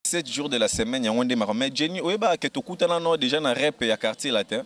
7 jours de la semaine yango nde makambo. Mais Jenny, oyebaka ke tokutana no déjà na rep ya quartier latin?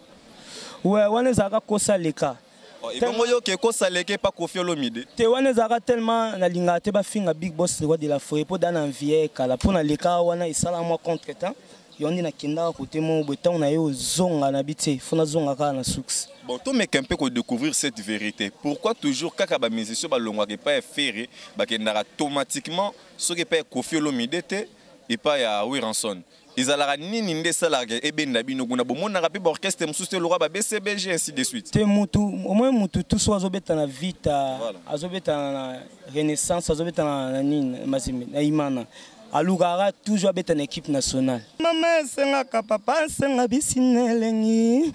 Ouais, wana ezalaka kosa leka. Oh, ebongo yo ke kosa leke pa Koffi Olomide? Te, wana ezalaka tellement nalingaka te bafinga Big Boss le roi de la forêt mpo da na envie kala mpo na leka wana esala mwa contre temps yo nde nakendaka kote moko boye ntango na ye ozonga na bi te fo nazonga kaka na succès. Bon, tomeka mpe kodécouvrir cette vérité. Pourquoi toujours kaka bamusicien balongwaka epai ya Ferre, bakendaka automatiquement soki epai ya Koffi Olomide te, epai ya Werrason? Ezalaka nini nde esalaka ebenda bino kuna? Bomonaka mpe baorchestre mosusu te lokwa ba BCBG, ainsi de suite? Te, mutu omoi mutu tu so azobeta na Vita, azobeta na Renaissance, azobeta na nini, Mazembe, na Imana, alukaka toujours abeta na équipe nationale. Mama esengaka, papa asenga bisina elengi,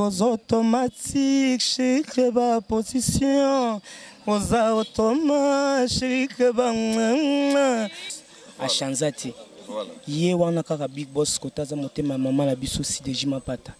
oza automatique shike baposition, oza automa shike ba achanza te. Ye wana kaka Big Boss kota aza motema ya mama na biso Sideji Mapata.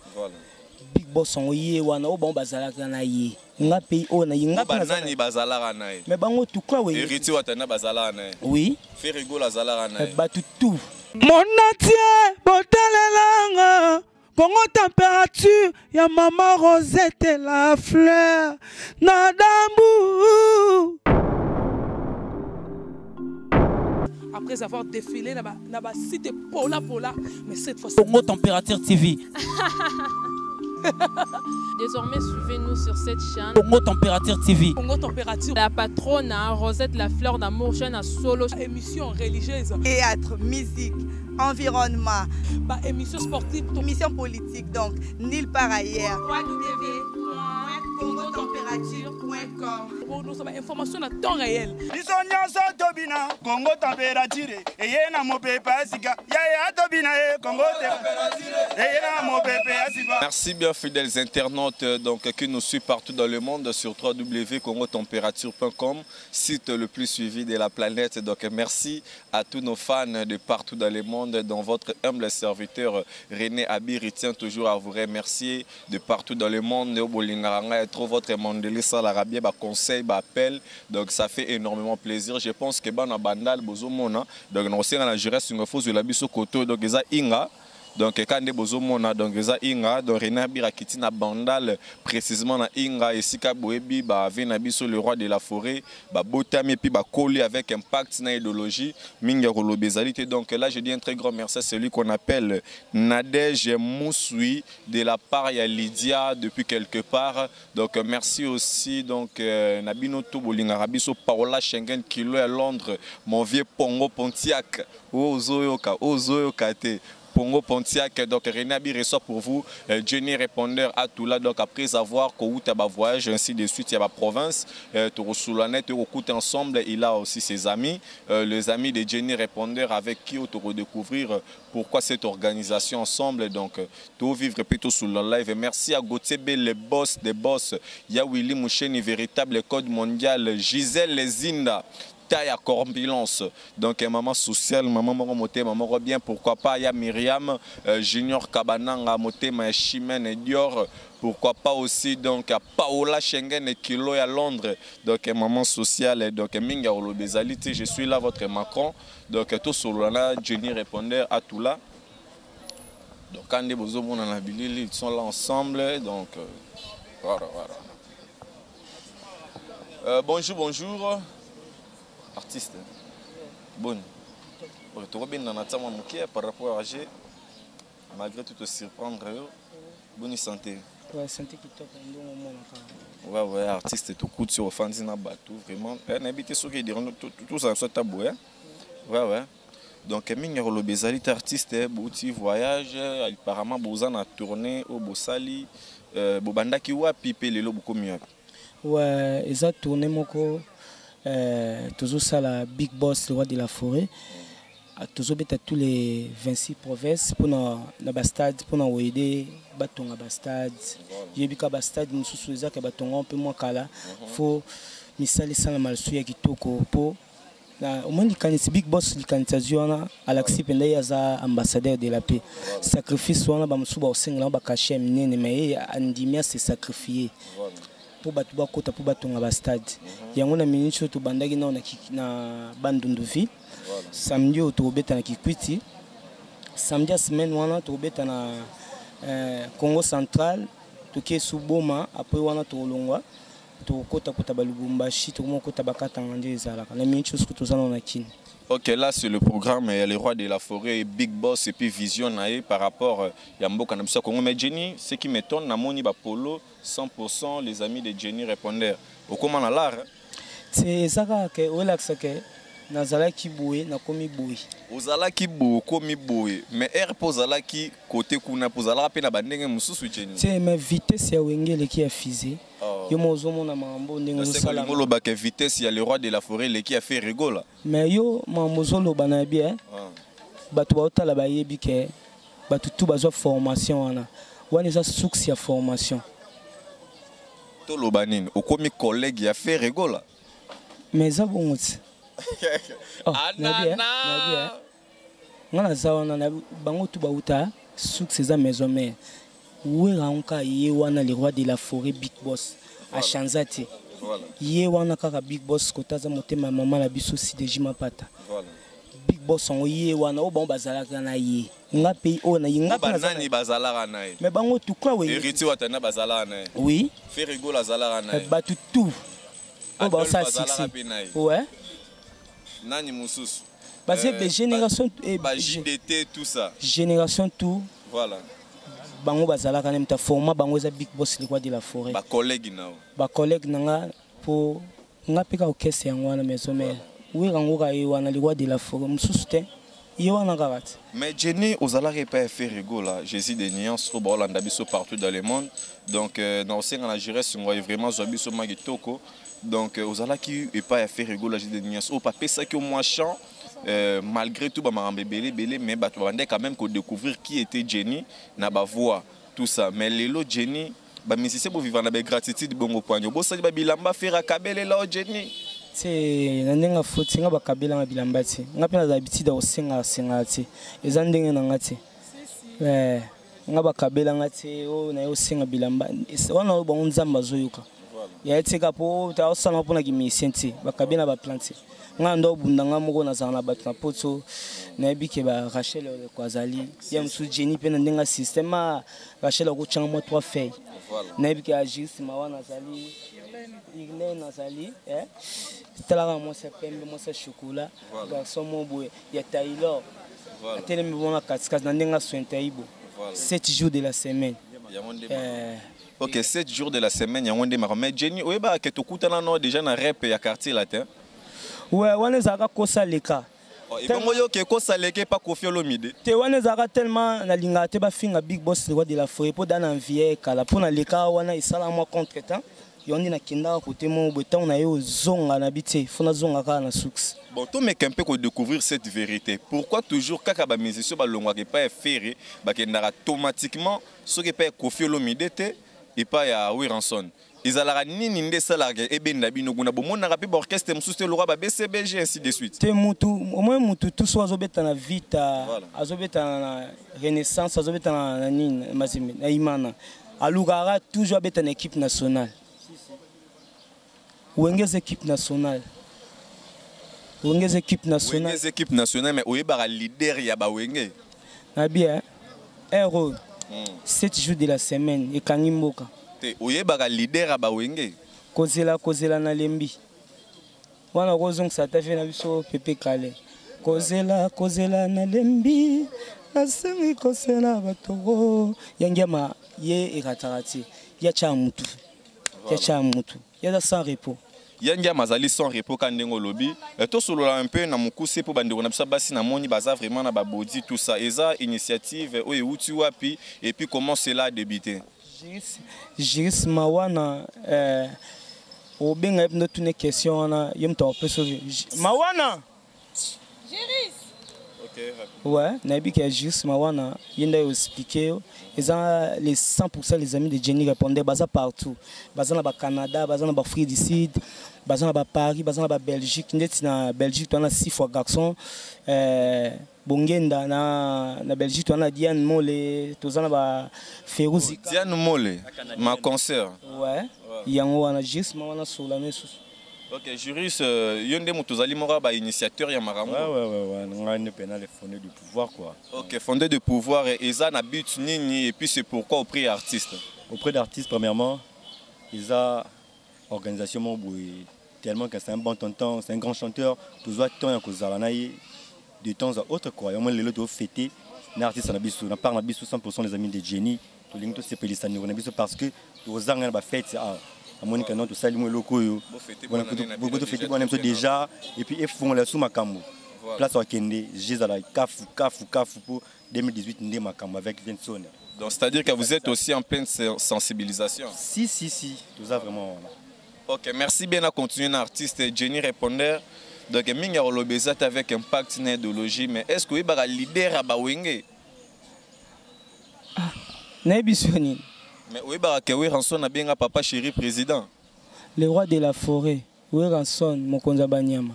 Big Boss yango ye wana oyo bango bazalaka na ye, nga pays oyo na ye nga mpe banani bazalaka na ye? Mais bango tukla we. Héritier Watana bazalaka na ye? Oui. Ferre Gola azalaka na ye? Bato tout. Monatie botalelanga Congo température ya mama Rosette la fleur na dambu. Après avoir défilé na ba cité Pola Pola, mais cette fois Congo Température TV. Désormais, suivez-nous sur cette chaîne. Congo Température TV. Congo Température. La patronne, hein, Rosette la fleur d'amour, chaîne à solo. Émission religieuse. Théâtre, musique, environnement. Bah, émission sportive. Émission politique, donc nulle part ailleurs. www.congotempérature.com. Bon, nous sommes information à temps réel. Biso nyonso tobina Congo Température eye na mopepe ya sika yaya tobina ye Congo eye na mopepe ya sika. Merci bien, fidèles internautes, donc, qui nous suivent partout dans le monde sur www.congotempérature.com, site le plus suivi de la planète. Donc merci à tous nos fans de partout dans le monde, dont votre humble serviteur René Abiri tient toujours à vous remercier de partout dans le monde. Bolinganga trop votre mandeli salarabia ba conseil ba appel, donc ça fait énormément plaisir. Je pense que bana Bandal bozomona, donc nous aussi na juresse ngofo la biso koto, donc eza inga. Donc quand nde bozomona, donc eza inga, donc René Abiri akiti na Bandal, précisément na Inga esika boyebi ba ve na biso le roi de la forêt, ba botami puis ba koli avec impact na idéologie mingi ya koloba ezali te. Donc là je dis un très grand merci à celui qu'on appelle Nadège Moussoui de la part ya Lydia depuis quelque part. Donc merci aussi donc na bino to bolingaka biso Paola Schengen kilo ya Londres, mon vieux Pongo Pontiac ozoyoka ozoyoka te Pongo Pontiac. Donc René Abi reçoit pour vous Jenny Répondeur à tout là. Donc après avoir kouta ba voyage ainsi de suite il y a ba province, Torosoulanet Tokokuta ensemble, il a aussi ses amis, les amis de Jenny Répondeur avec qui on te redécouvrir pourquoi cette organisation ensemble. Donc tout vivre plutôt sous le live. Et merci à Gauthier B, le boss des boss, ya Willy Moucheni, véritable code mondial, Gisèle Zinda taille à corpulence, donc maman sociale, maman moko motema moko bien, pourquoi pas ya Myriam, Junior Kabananga motema ya Chimène et Dior, pourquoi pas aussi donc à Paola Schengen et Kilo à Londres, donc maman sociale, donc minga olobezalité, je suis là votre Macron, donc tout solo là Jenny répondait à tout là. Donc quand des bozo mon na bilili, ils sont là ensemble, donc voilà, voilà. Bonjour, bonjour. Artiste. Bonne. Tu vas bien dans la par rapport à G, malgré tout te surprendre, yo. Bonne santé. Ouais, santé qui top, on doit au moins encore. Ouais, artiste, tout coup sur Fandina Batou, vraiment. Eh, n'habite sur qui diront tout, tout, tout ça, ça tabou, hein. Ouais. Donc, mingi lobezali artiste, bouti voyage, apparemment bozana na tournée au Bosali, bobandaki wapi pe lelo bokomi wapi? Ouais, eza tournée moko, toujours ça la Big Boss, le roi de la forêt. Toujours beta tous les 26 provinces pour na, na ba stade, pour na aider batonga ba stade. Yebi ka ba stade mususu eza ka batonga un peu moins kala. Faut misali sala malsu ya kitoko po na au moins likanisi Big Boss likanisi azwi wana alakisi mpenza ye aza ambassadeur de la paix. Sacrifice wana ba mosusu ba osengela ba cachet minene, mais ye andimi a se sacrifier. Mpo bato bakota mpo batonga bastade yango. Na minute oyo tobandaki nao na Bandundu Ville. Samedi oyo tokobeta na Kikwiti. Samedi ya semaine wana tokobeta na Congo Central, toke Suboma. Après wana tokolongwa, tokokota balubumbashi, tokomokota bakatanga. Nde ezalaka na minute oyo soki toza nao na Kini. Ok, là c'est le programme, il y a le roi de la forêt, Big Boss et puis Vision na ye par rapport ya mboka na biso ya Congo. Mais Jenny, ce qui m'étonne, namoni ba polo 100% les amis de Jenny répondèrent. Okoma na l'art, hein? Te, eza kaka ke oyelakisa ke nazalaki boye, nakomi boye. Ozalaki boye, okomi boye, mais aire mpo ozalaki kote kuna mpo ozalaka mpe na bandenge mosusu, Jenny. Te, mais vitesse ya Wenge eleki ya fusée. Oh. Yo mo ozomona makambo ndenge ozosala. Olingi olobaka vitesse ya le roi de la forêt eleki ya Ferre Gola? Mais yo makambo ozoloba na yebi, eh? Ah. Bato baotala bayebi ke bato tu bazwa formation wana. Wana eza source ya formation. Toloba nini, okomi collègue ya Ferre Gola? Mais eza bongo ti. Oh, nayebi, eh? Nayebi, eh? Nga naza wana bango tu bauta source, eza maison mère. Wera nka ye wana, le roi de la forêt, Big Boss, achanza te. Ye wana kaka Big Boss, kota aza motema ya mama na biso Sideji Mapata. Big Boss yango ye wana oyo bango bazalaka na ye. Nga mpe oyo na ye nga mpe naza. Banani bazalaka na ye? Mais bango tukla Wenge. Héritier Watana bazalaka na ye? Oui. Ferre Gola azalaka na ye? Bato tu oyo Adolphe baosala azalaka succès. mpe na ye? Ouais. Nani mosusu? Baza be génération Ba JDT, tout ça. Génération tout. Bango bazalaka na mta format, bango eza Big Boss, le roi de la forêt. Bacollègue nao. Bacollègue na nga, mpo nga mpe kaka orchestre yango wana, maison mère. Wera yango kaka ye wana, le roi de la forêt, mosusu te, ye wana kaka te. Mais Jenny, ozalaka epai ya Ferre Gola, Jésus de Nuance, oyo baolanda biso partout dans le monde. Donc na osenga na Jires Ngoi vraiment zwa biso ma kitoko. Donc ozalaki epai ya Ferre Gola, Jésus de Nuance, oyo bapesaki yo mwa champ, malgré tout bamakambo ebele ebele, mais bato babandaki quand même kodécouvrir qui était Jenny na bavoix, tout ça. Mais lelo Jenny, bamusicien bovivre na bagratitude bongo poani obosani babilamba Ferre akabelela o Jenny. Te, na ndenge afoti nga, bakabelanga bilamba te. Nga mpe naza habitude ya kosenga senga te, eza ndenge na nga te. Nga bakabelanga te oyo naye osenga bilamba wana oyo bango Nzambe azoyoka ya tika mpo osala mpona kimusicien te. Bakabe na baplan te. Nga ndo obunda nga moko, nazala na bato na poto, nayebi ke ba Rachel oleko azali ya mosusu Jenny mpe na ndenge ya système a Rachel akotyanga mwa trois feuilles. Nayebi ke Agiris Mawana azali, Irlene azali, eh? Talaka mwasi ya pembe, mwasi ya chocolat, garçon mo boye ya Taylor atelemi bona katikati na ndenge aswenta ibo 7 jours de la semaine. Yango nde. Ok, 7 jours de la semaine, yango nde makambo. Mais Jenny, oyebaka ke tokutana no déjà na rep ya Quartier Latin? We wana ezalaka kosa leka. Ebongo yo ke kosaleke epa Kofi Olomide? Te, wana ezalaka tellement nalingaka te bafinga Big Boss, le roi de la forêt, mpo da na envie ekala mpo naleka wana esala mwa contre temps. Yo nde nakendaka kote moko boye, ntango na ye ozonga na bi te, fo nazonga kaka na succès. Bon, tomeka mpe kodécouvrir cette vérité: pourquoi toujours kaka bamusicien balongwaka epai ya Ferre, bakendaka automatiquement soki epai ya Kofi Olomide te, epai ya Werrason? Ezalaka nini nde esalaka ebenda bino kuna? Bomonaka mpe baorchestre mosusu te lokwa ba BCBG, ainsi de suite? Te, mutu omoi mutu tu so azobeta na Vita, azobeta na Renaissance, azobeta na nini, Mazembe, na Imana, alukaka toujours abeta na équipe nationale. Wenge eza équipe nationale, Wenge eza équipe Wenge nationale. Eza équipe nationale, mais oyebaka leader ya bawenge? Na bien heure oyo, 7 jours de la semaine ekangi mboka. Te, oyebaka leader ya bawenge? Kozela kozela nalembi wana, kozongisa ata vie na biso Pepe Kale. Kozela kozela nalembi, nasengi kosela bato yangiama ye ekataka te. Ya tya mutu, ya tya mutu, ya aza sans repos. Ye ngiama azali sans repos ka ndenge olobi. Tosolola un peu na mokuse mpo bandeko na biso basi namoni baza vraiment na babodi, tout ça. Eza initiative oyo euti wapi et puis comment cela a débuté? Juris Mawana, obenga ye mpe tune question wana, ye moto akopesa Mawana. Ouais, nayebi ke Juris Mawana ye nde aexplique yo. Eza les 100% les amis de Jenny répondait, baza partout, baza na bacanada, baza na baafrique du Sud, baza na baparis, baza na babelgique. Ndeti na Belgique toza na six fois garçon Bongenda na Belgique, toza na Diane Mole, toza na baferuzika. Diane Mole, ma concert. Ouais. Yango wana juste ma wana sola lisusu. Ok, juriste, yo nde moto ozali moko ya bainitiateur ya makambo. Ouais. Ngai nde pena le fondé du pouvoir, quoi. Ok, fondé de pouvoir eza na but nini et puis c'est pourquoi auprès ya artiste? Auprès d'artistes, premièrement, eza organisation moko boye, tellement que c'est un bon tonton, c'est un grand chanteur, tozwa temps ya kozala na ye de temps à autre, quoi. Yango lelo tofete na artiste na biso, na part na biso 100% les amis de Jenny, tolingi tosepelisa ndeko na biso parce que tozanga na bafete awa. Amoni kana tosali mwa eloko oyo tofete bwana biso déjà et puis efongola su makambo place akende jezala kafu kafu kafu po 2018 nde makambo avec Vinson. Donc c'est-à-dire que vous êtes aussi en pleine sensibilisation. Si si si, toza vraiment wana. Ok, merci bien à continuer na artiste Jenny Répondeur. Donc mingi ya koloba eza te avec impact na idéologie, mais est-ce que oyebaka leader ya bawenge? Nayebi so nini. Mais oyebaka ke Werrason abenga papa chéri président. Le roi de la forêt, Werrason, mokonzi ya banyama.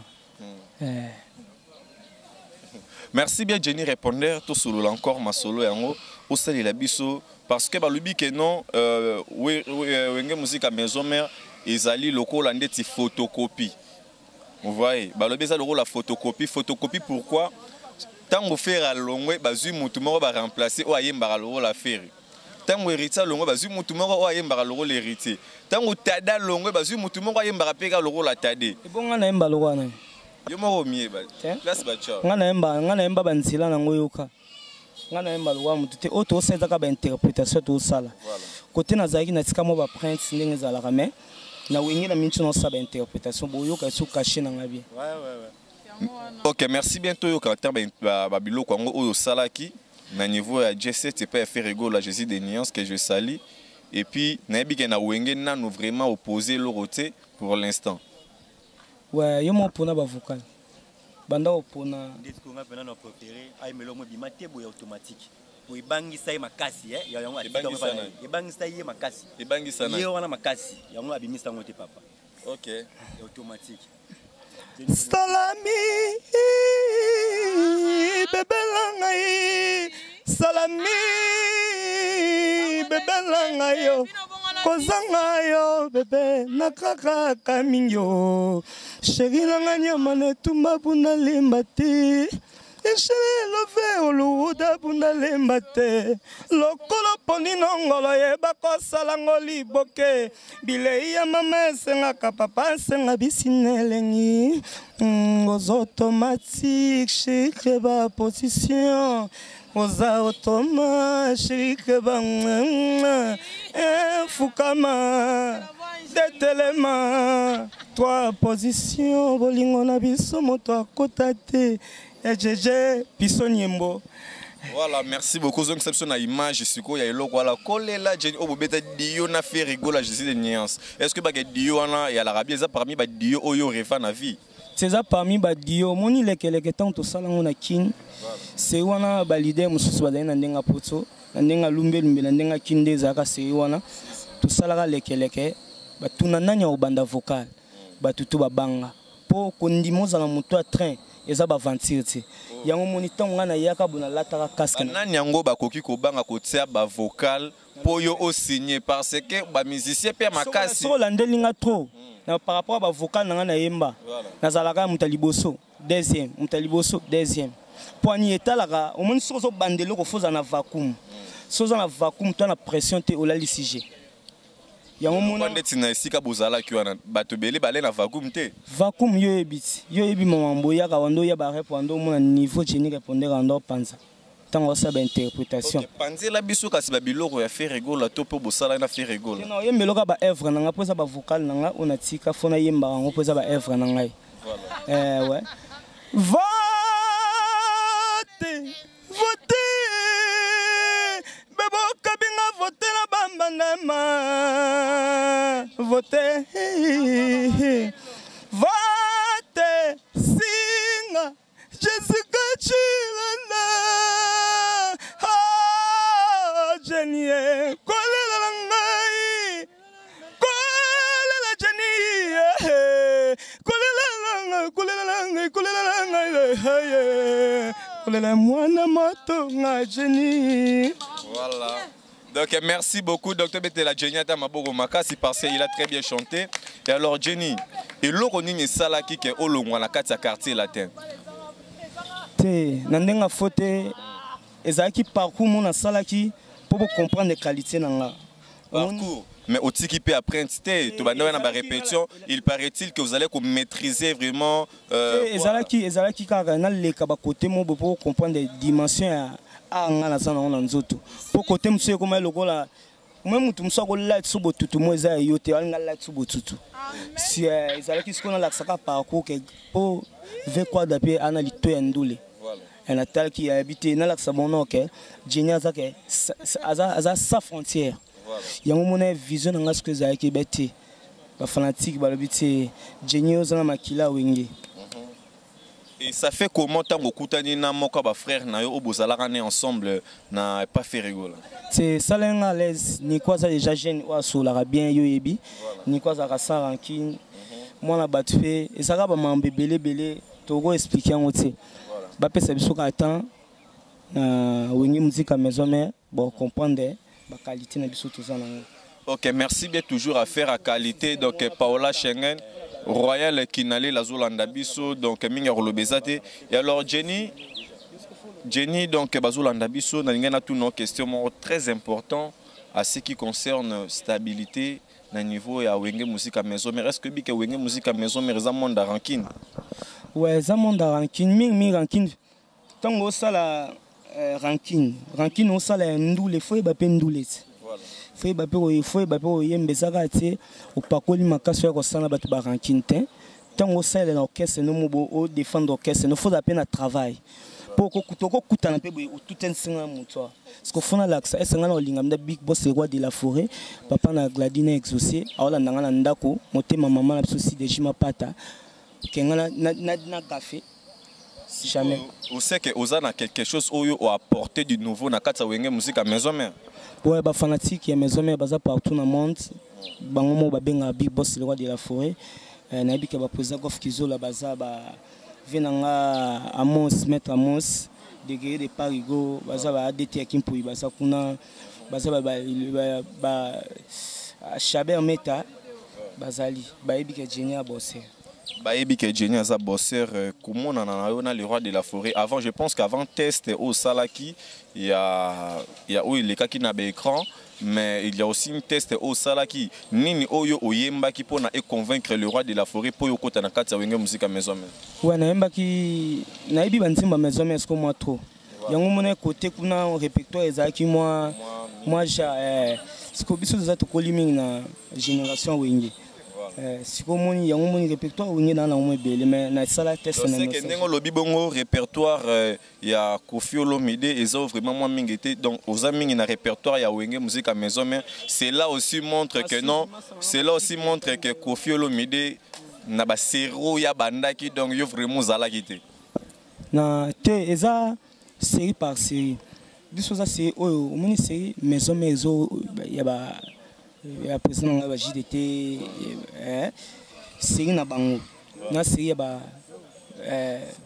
Merci bien Jenny Répondeur, tout solo encore ma solo yango osalela biso parce que balobi ke non, Wenge Musique à maison mère ezali lokola ndeti photocopie. Vous voyez, balobi eza lokola photocopie, photocopie pourquoi? Tango Ferre alongwe bazwi mutu moko ba remplacer oyo ayembaka lokola Ferre. Tango héritier alongwe bazwi mutu moko oyo ayembaka lokola héritier. Tango Tada alongwe bazwi mutu moko ayembaka pe kaka lokola Tade. Ebonga na yemba lokola nani? Yo moko omiyeba. Te? Place ba tcha. Nga na yemba ba nzela nango yoka. Nga na yemba lokola mutu te. Oyo tosala ezaka ba interprétation tosala. Côté nazalaki na tika mwa ba prince ndenge ezalaka, mais na wenge na minti na ba interprétation boyoka so caché na nga bien. Ok, merci bien toyoka ata ba biloko yango oyo osalaki na niveau ya J7 et pas Ferre Gola, Jésus des nuances que je salue. Et puis nayebi ke na wenge nanu vraiment opposé eloko te pour l'instant. Ouais, yo mo pona ba vocal. Banda opona. Ndeti ko nga pena na préféré ay melo mo bima te boya automatique. Po ebangisa ye makasi, eh, ya yango atika Ebangisa ngo pa na nani? ye. Ebangisa ye makasi. Ebangisa nani? Ye wana makasi, yango abimisa ngo te papa. Ok. Ya automatique. Salami bebe la ngai, salami bebe la ngai yo. Kozanga yo bebe nakakaka mingi yo. Chéri na ngai nyama na etumba bunda lemba te. Eshele love oluwuda bunda lemba te. Lokolo poni nongolo yeba kosala ngo liboke. Bilei ya mama esengaka papa esenga bisina elengi. Oza automatique, chéri, ba position. Oza automa, chéri, ba mwa. Fukama, detelema. Trois positions, bolingo na biso moto akota te. Eh, GG, biso nyembo. Voilà, merci beaucoup. Donc, c'est une image, c'est quoi, il y a eloko, voilà. Kolela, Jenny, oh, bobeta dio na Ferre Gola, je suis de nuance. Est-ce que, bah, dio, wana, il y a l'Arabie, ça parmi, bah, dio, oyo, refa na vie? C'est ça parmi, bah, dio, moni, leke, leke, tant, tout ça, là, on a kin. C'est wana, bah, leader, mosusu, bah, na ndenga poto, na ndenga lumbe, lumbe, na ndenga kinde, zaka, c'est wana. Tout ça, là, leke, leke, bah, tout na nanya au banda vocal. Bah, tout, tout, bah, banga. Po, kondimo, zala, moto, à train. Eza ba aventure te. Yango moni ntango nga nayaka bo nalataka casque na- Banani yango bakoki kobanga kotia ba vocal po yo osigné parce que ba musicien pe ya makasi. Soki olandeli nga trop, na par rapport à ba vocal na nga nayemba, nazalaka moto ya liboso, deuxième, moto ya liboso, deuxième. Po ani etalaka, omoni soki ozobanda eloko, faut ozala na vacuum. Soki oza na vacuum, to na pression te, olalisi je. Yango mona Mwana ndeti na esika bozalaki wana, bato ebele bale na vacuum te. Vacuum yo yebi ti, yo yebi mama mboyaka wando ya ba rep wando mona niveau Jenny répondeur ando panza. Tango osala ba interprétation. Ok, panzela biso kasi ba biloko ya Ferre Gola to po bosala na Ferre Gola. Non, yembelo ka ba œuvre na nga poza ba vocal na nga ona tika fona yemba yango poza ba œuvre na ngai. Voilà. Ouais. Vote, vote. Bebo kabinga vote na bamba na ma. Vote. Vote singa Jessica Chilanda. Ah, Jenny, kolela na ngai. Kolela Jenny, kolela na ngai, kolela na ngai, kolela na ngai, eh, eh. Kolela mwana moto nga Jenny. Voilà. Donc merci beaucoup docteur Betela Jenny ata maboko makasi parce qu'il a très bien chanté. Et alors Jenny, eloko nini esalaki ke olongwa na kati ya quartier latin? Te na ndenge ya fo te, ezalaki parcours mo nasalaki mpo bocomprendre qualité na nga. Parcours, mais otiki mpe empreinte te. Tobanda wana ba répétition, il paraît-il que vous allez ko maîtriser vraiment Te, ezalaki kaka naleka bakote mo boye mpo comprendre dimension ya a nga naza nango na nzoto, mpo kote mosusu ekoma lokola mwe motu mosusu akolati so botutu mo eza ya yo te, alinga alati so botutu. Si ezalaki sikoyo nalakisaka parcours ke mpo vekwada mpe ana lito ya ndule. Natalaki ayebi te, nalakisa bono ke Jenny aza ke aza sans frontière. Yango mona vision na nga sikoyo ezalaki be te, bafanatike balobi te Jenny oza na makila Wenge. Et ça fait comment ntango okutani na moko ya bafrère na yo oyo bozalaka ne ensemble na epa Ferre Gola? Te, esala nga à l'aise. Niko aza déjà jeune oyo asolaka bien, yo oyebi Niko azalaka sans rancune, mwana bato mpe ezalaka bamambo ebele ebele toko expliquer yango te. Bapesa biso kaka temps na Wenge Musica Maison Mère, bon comprendre baqualité na biso toza nango. Ok, merci bien, toujours à faire à qualité. Donc Paola Schengen, Royal Kinale Lazolanda biso, donc mingi koloba eza te. Et alors Jenny, Jenny, donc bazolanda biso, nalingi na tuna question moko très important à ce qui concerne stabilité na niveau ya Wenge Musica Maison Mère. Est-ce que bike Wenge Musica Maison Mère eza monde ya rancune? Ouais, eza monde ya rancune, mingi mingi rancune. Ntango osala rancune, osala ya ndule, fo yeba mpe ndule ti foyeba mpe, foyeba mpe oyemba ezaka te, opakoli makasi oya kosala bato barancune te. Ntango osalela na orchestre no mo odéfendre orchestre no, foza mpe na travail mpo tokokutana mpe boye otuta nsinga ya moto awa, parce que fona lakisa ese nga na olinga nda Big Boss, le roi de la forêt, papa na Gladine Exaucé, aolanda nga na ndako motema mama na biso Sideji Mapata ke nga na gafe jamais. Oseke oza na quelque chose oyo oapporter du nouveau na kati ya Wenge Musica Maison Mère? Ouais, bafanatique ya Maison Mère baza partout na monde, bango moko babengaka Big Boss le roi de la forêt. Nayebi ke baprésident Golf Kizola baza ba ve na nga Amos, maître Amos de guerrier de Parigo, baza ba ADT ya Kimpui, baza kuna, baza ba Chaber Meta, bazali bayebi ke Jenny abosser. Bayebi ke Jenny aza bosseur. Komonana na yo na le roi de la forêt avant, je pense qu'avant test oyo osalaki ya oyo elekaki na baécran, mais il y a aussi une test oyo osalaki nini oyo oyembaki mpona econvaincre le roi de la forêt mpo oyo okota na kati ya Wenge Musica Maison Mère? Ouais, nayembaki, nayebi banzembo ya Maison Mère siko mwa trop. Yango mona kote kuna répertoire ezalaki mwa ja siko biso toza tokoli mingi na génération Wenge. Siko moni yango moni répertoire Wenge na nango ebele, mais nasala test na seke ndenge olobi bongo, répertoire ya Koffi Olomide eza vraiment mwa mingi te, donc oza mingi na répertoire ya Wenge Musica Maison Mère. Cela aussi montre que non, cela aussi montre que Koffi Olomide na basero ya bandaki, donc yo vraiment ozalaki te. Na te, eza série par série. Biso oza série oyo omoni série Maison Mère ezo ya ba ya président na ngai ba JDT, série na bango na série ya ba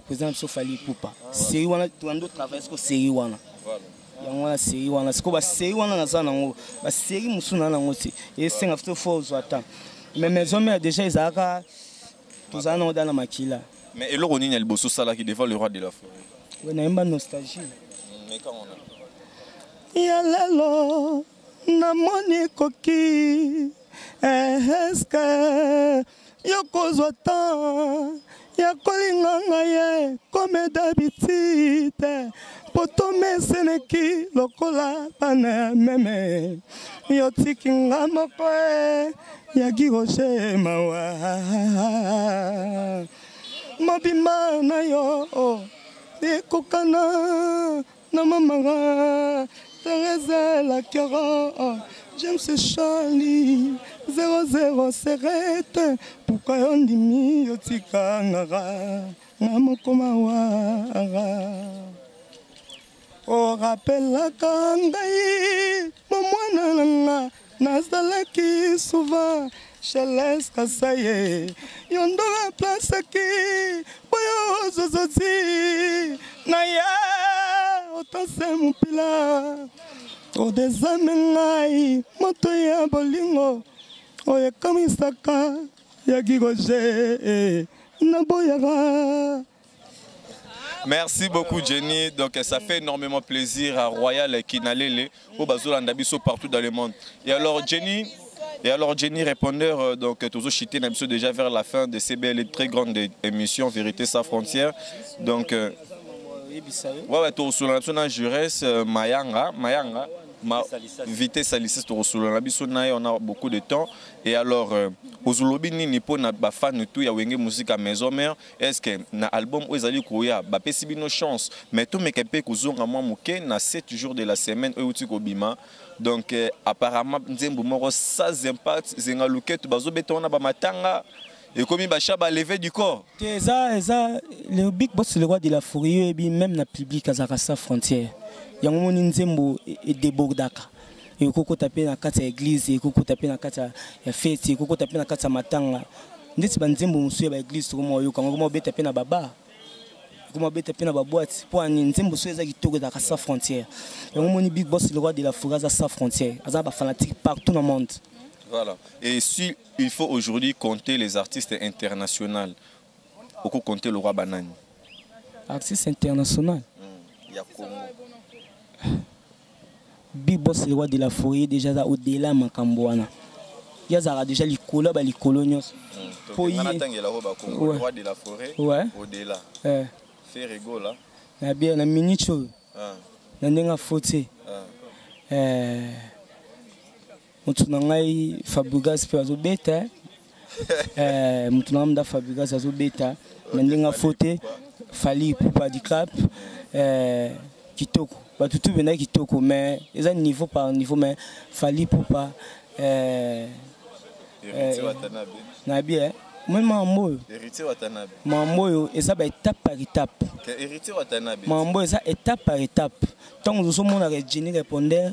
président na biso Fally Ipupa, série wana toando travaille siko série wana, yango wana série wana siko basérie wana naza nango, basérie mosusu na nango te, esenga fo ozwa temps, mais Maison Mère déjà ezalaka tozala nango da na makila. Mais eloko nini ya liboso osalaki devant le roi de la forêt? Ouais, nayemba Nostalgie. Mais quand on a Ya lelo namoni ekoki, eske yo kozwa temps ya kolinga ngai ye comme d'habitude, po tomeseneki lokola bana ya meme, yo tiki nga moko e ya Giroche, mawa mobimba na yo ekokana na mamanga Thérèse Lakioro James Charlie 00 serete, pourquoi yo ndimi yotikangaka nga moko mawara, orapelaka ngai bomwana na nga nazalaki souvent chez Kasaye, yo ndo remplaçaki boyo ozozoti na ye. Hortense Mupila odezame ngai moto ya bolingo oyo ekamisaka ya giroje naboyaka. Merci beaucoup Jenny. Donc ça fait énormément plaisir à Royal Kinalele au Bazolanda biso partout dans le monde. Et alors Jenny, répondeur, donc toujours chité na biso déjà vers la fin de CBL, très grande émission Vérité sans frontières. Donc ouais, tosolola biso na Jures Mayanga ma vitesse à tosolola biso na ye, on a beaucoup de temps. Et alors ozolobi nini mpo na bafan tout ya Wenge Musica Maison Mère? Est ce que na album oyo ezali koya bapesi bino chance? Mais tomeka mpe kozonga mwa moke na 7 jours de la semaine oyo euti kobima. Donc apparemment nzembo moko sans impact, zenga luketu, bazobeta wana bamatanga, ekomi bacha balever du corps. Te, eza le big boss, le roi de la forêt. Oyebi, même na public azalaka sans frontière. Yango moni nzembo edébordaka, ekokota mpe na kati ya église, ekokota mpe na kati ya fête, ekokota mpe na kati ya matanga. Ndeti banzembo mosusu ya baéglise tokoma oyoka yango, ekoma obeta mpe na babar, ekoma obeta mpe na baboîte. Mpo ani nzembo so eza kitoko, ezalaka sans frontière. Yango moni big boss, le roi de la forêt, aza sans frontière, aza na bafanatique partout na monde. Voilà. Et si il faut aujourd'hui compter les artistes internationaux, beaucoup compter le roi Banani? Artiste international? Il y a Congo. Big boss, le roi de la forêt, déjà aza au-delà makambo wana. Ye azalaka déjà likolo ya balikolo nyonso. Po Donc, natangela oyo ba Congo, le roi de la forêt, au-delà. Ferre Gola. Na bien na minute oyo, na ndenge afo te. Motu na ngai Fabregas mpe azobeta. Motu na ngai mda Fabregas azobeta na ndenge afo te. Fally Ipupa Dicap, kitoko. Bato tu benda kitoko, mais eza niveau par niveau. Mais Fally Ipupa, Héritier Watanabe. Nayebi moi makambo oyo. Héritier Watanabe. Makambo oyo eza baétape par étape. Que Héritier Watanabe. Makambo oyo eza étape par étape. Ntango ozomonaka Jenny répondeur,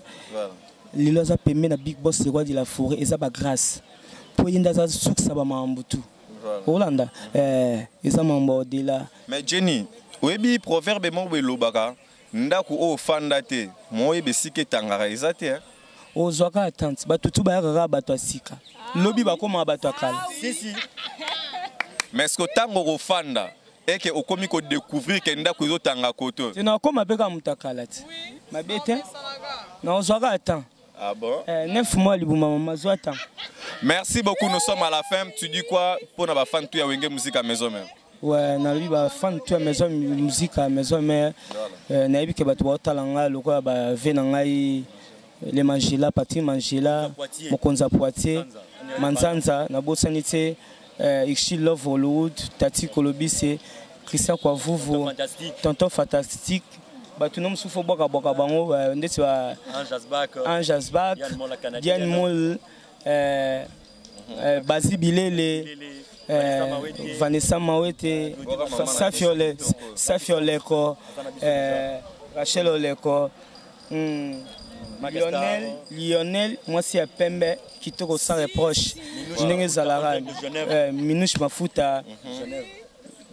lelo aza pembe na big boss, le roi de la forêt, eza bagrâce mpo ye nde aza sukisa bamakambo tu. Olanda, eza makambo ya au-delà. Mais Jenny, oyebi proverbe moko elobaka ndako oyo ofanda te, mo oyeba esika etangaka eza te, hein? Ozwaka attente. Bato tu bayaka kaka bato ya sika, lobi bakomaka bato ya kala. Si, si. Mais est-ce que ntango okofanda eke okomi kodécouvrir ke ndako ezotanga koto? Te, nakoma mpe kaka moto ya kala te, mabe te, na ozwaka attente. Ah bon? 9 mois libuma mama, zwa temps. Merci beaucoup, nous sommes à la fin. Tu dis quoi pour na bafan tout ya Wenge Musica Maison Mère? Ouais, nalobi bafan tu ya maison musique ya Maison Mère, nayebi ke bato baotala ngai lokola bave na ngai le Mangela, Patrik Mangela. Poitiers. Mokonzi ya Poitiers, Manzanza, nabosani te Ixi Love Hollywood, Tati Kolobise, Christian Kwavuvu. Fantastique. Tonton Fantastique. Bato no mosusu obwakabwaka bango, ndeti ba Ange Asbak. Ange Asbak. Diane Moll, la Canadienne. Diane Moll, Bazi Bilele. Lele, Vanessa Mawete. Vanessa Mawete. Bora mama na Safi Ole, biso. Safi Oleko, Rachel Oleko, Magastar. Lionel, Lionel mwasi ya pembe kitoko sans reproche ndenge ezalaka. De Genève. Minouche Mafuta. Genève.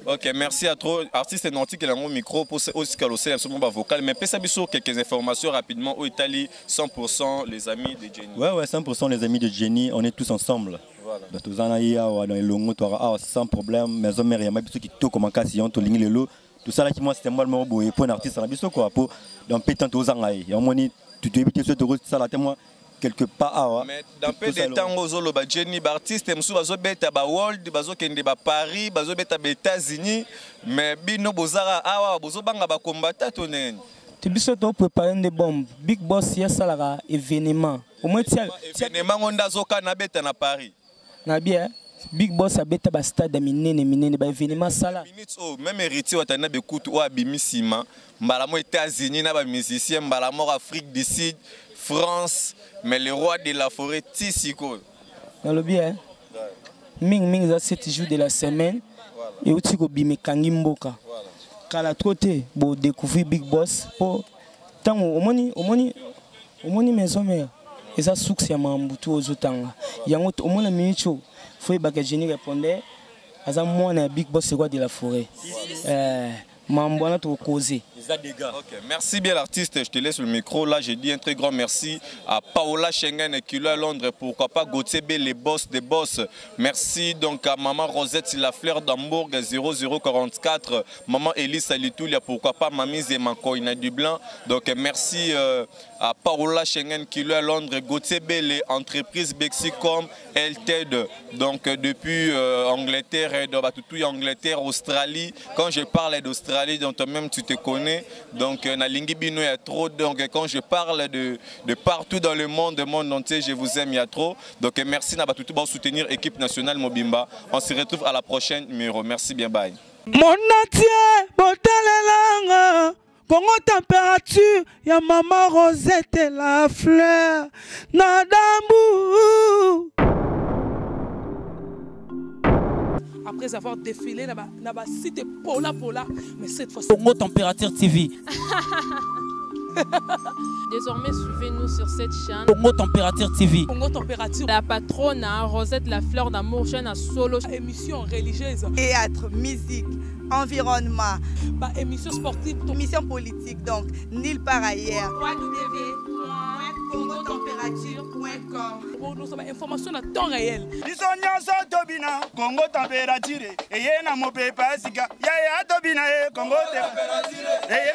Ok, merci à trop. Artiste nautique et micro pour aussi que absolument pas vocal. Mais pesa biso quelques informations rapidement. Au Italie, 100% les amis de Jenny. Ouais, 100% les amis de Jenny, on est tous ensemble. Voilà. Donc, tozana ye awa dans elongo, toaka awa sans problème. Maison Mère ya biso kitoko makasi, yon tolingi lelo. Tosalaki mwa symbole moko boye mpo na artiste na biso quoi, po dans peu temps tozanga ye. Yango moni toyebi te so tokosala te mwa quelque part awa. Mais dans peu de temps, ozoloba Jenny, ba artiste mosusu bazobeta ba world, bazokende ba Paris, bazobeta ba États-Unis, mais bino bozara awa, bozobanga ba combattant to nini? Te, biso toprépare nde bombe. Big boss ye asalaka événement au moins tia, tia. Événement ngo nde azokana abeta na Paris. Na bien big boss abeta bastade ya minene minene, baévénement asala. Minutes oyo, même Héritier Watanabe kutu oyo abimi nsima mbala mo États-Unis na bamusicien, mbala moko Afrique du Sud, France, mais le roi de la forêt ti sikoyo. Nalobi mingimingi eza 7 jours de la semaine euti kobima, ekangi mboka. Kala trop te bodécouvrir big boss, mpo ntango omoni Maison Mère eza source ya makambo tu ozotanga yango. Omona minute oyo, fo yebaka Jenny répondeur aza mwana ya big boss, roi de la forêt. Mambo wana tokoze. Ok, merci bien l'artiste, je te laisse le micro. Là, j'ai dit un très grand merci à Paola Schengen et Kilo à Londres, pourquoi pas Gauthier B, les boss des boss. Merci donc à maman Rosette La Fleur d'Hambourg 0044, maman Elise Alitoulia, pourquoi pas Mamie Zemankoina Dublin. Donc merci à Paola Schengen Kilo à Londres, Gauthier B, les entreprises Bexicom, LTED. Donc depuis Angleterre, tout Angleterre, Australie. Quand je parle d'Australie, donc toi-même tu te connais. Donc nalingi bino ya trop. Donc quand je parle de partout dans le monde entier, je vous aime, il y a trop. Donc merci na batutu pour soutenir équipe nationale Mobimba. On se retrouve à la prochaine numéro. Merci bien, bye. Mon entier, botalelanga. Congo température, ya maman Rosette la fleur. Nadambu. Après avoir défilé là-bas, cité Pola Pola, mais cette fois-ci. Congo Température TV. Désormais, suivez-nous sur cette chaîne. Congo Température TV. Congo Température. La patronne, hein, Rosette la fleur d'amour, chaîne à solo. Émission religieuse. Théâtre, musique, environnement. Bah, émission sportive. Émission politique, donc, nulle part ailleurs. www.congotemperature.com. Nous sommes information à temps réel. Tobina, Congo température, et na mopepa sika, ya ya tobina e Congo température, et